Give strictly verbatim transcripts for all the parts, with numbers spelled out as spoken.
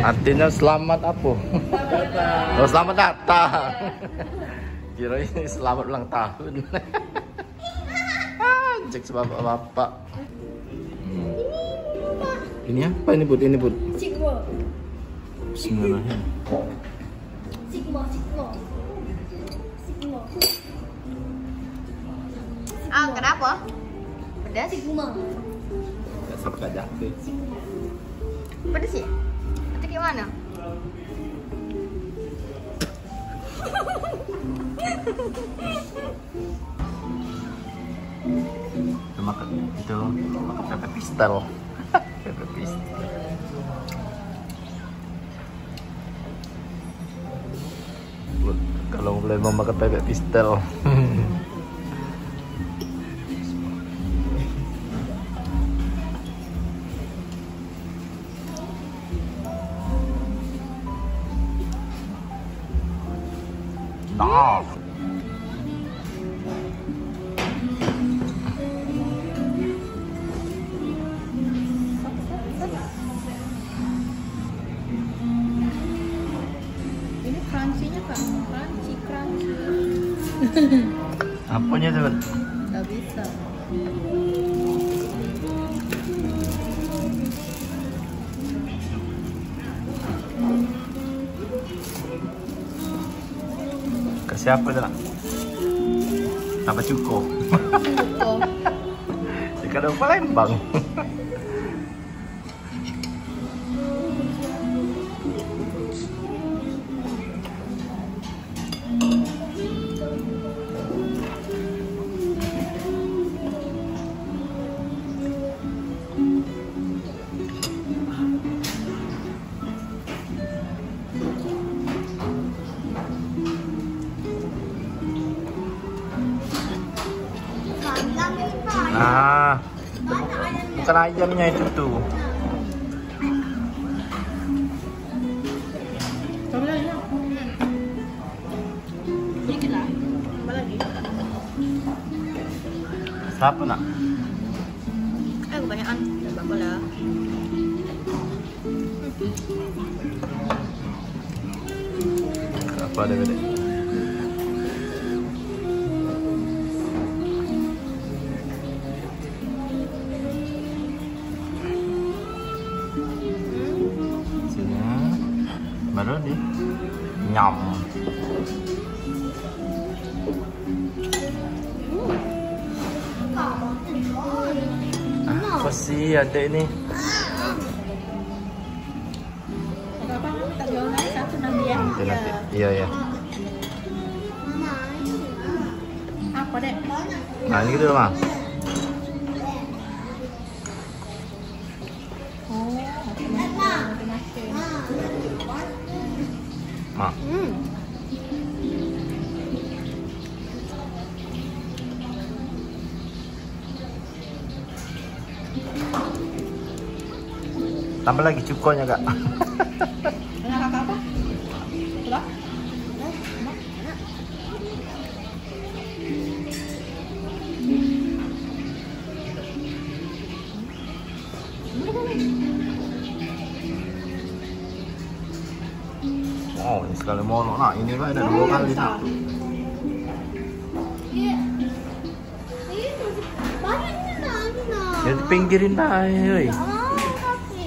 Artinya selamat apa? Oh, selamat datang. Kira ini selamat ulang tahun. Cek sebapak-bapak. Hmm. Ini apa ini, Bud? Ini, Bud. Sigma. Bismillahirrahmanirrahim. Sigma, Sigma. Sigma. Ah, kenapa? Pedas? Sigma. Enggak sempat aja sih. Pedas ya? Atau kayak mana? Itu makan, itu makan pepek pistel. Pepek pistel. Kalau boleh memakan pepek pistel. Nah. Ini crunchy-nya, Kak. Crunchy, crunchy. Apanya tuh? Nggak bisa. Ke siapa tu nak? Tambah cuko. Cuko. Ikan daun Palembang. Nah, bukan ayamnya itu tuh. Siapa nak? Eh, kebanyakan. Tidak apa-apa lah. Apa ada gede? Sini. Baru di nyam. Apa sih adek ni? Nanti, nanti. Iya, iya. Apa, Dek? Nah, ini gitu, Bang. Oh, macam-macam. Mak. Hmm. Tambah lagi cukonya, Kak. Dengan kakak apa? Coba. Wow, ini sekali molok nak. Ini kan ada dua kali nak. Iya. Ini masih banyak ni nak, ini nak. Ya, pinggirin dah, oi. Ah, tapi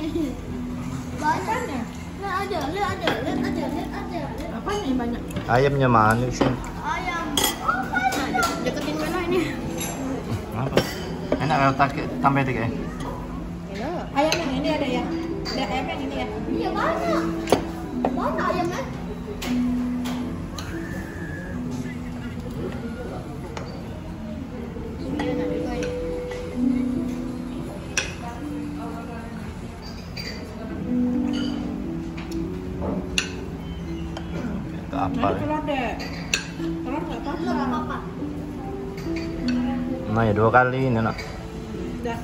banyak ni. Lihat aja, lihat aja, lihat aja, lihat aja, lihat. Apa ni banyak? Ayamnya mana sih? Ayam. Oh, banyak. Deketin mana ini? Apa? Enak kalau tak tambah dikit, eh? Ayam yang ini ada ya? Ada ayam yang ini ya? Iya, banyak. Banyak ayam kan? Apa? Telur deh. Telur nggak apa-apa. Nah, ya dua kali ini nak. Dah.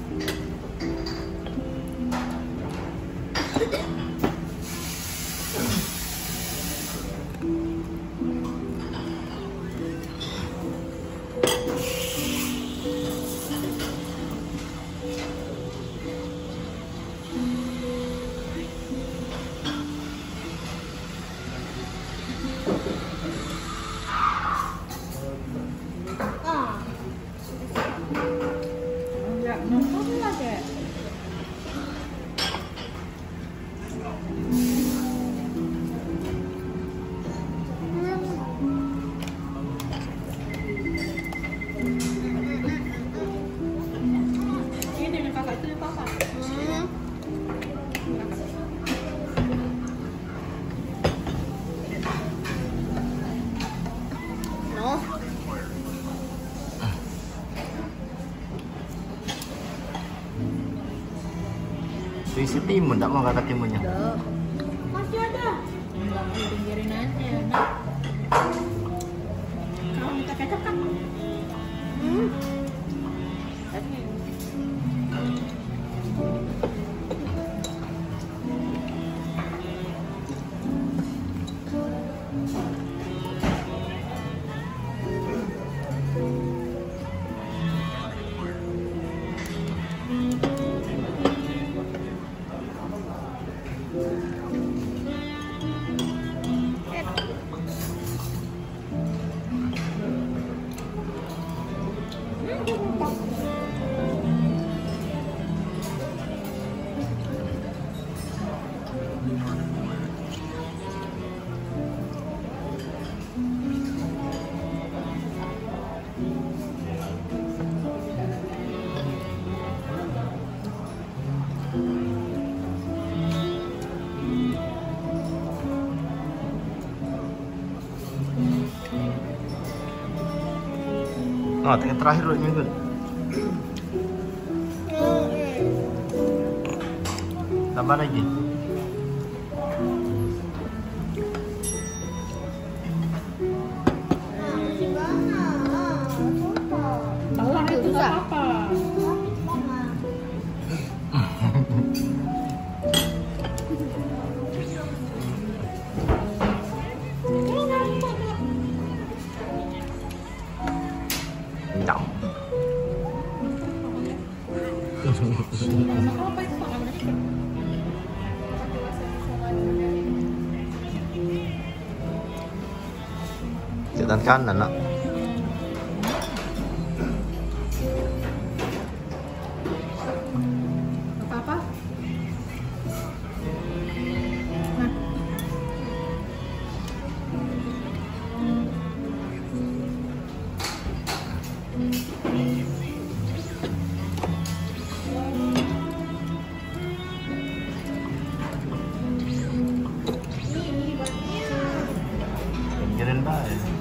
Isi timun, tak mau kata timunnya. Masih ada. Pinggirin aja, nak. Kau minta kecap, Kak? Hmm. Ah, yang terakhir dulu, minggu. Tambah lagi. Telur itu susah. Kenyang. Cek tangan kanan, nak. Apa-apa? Nah. Pinggirin bae.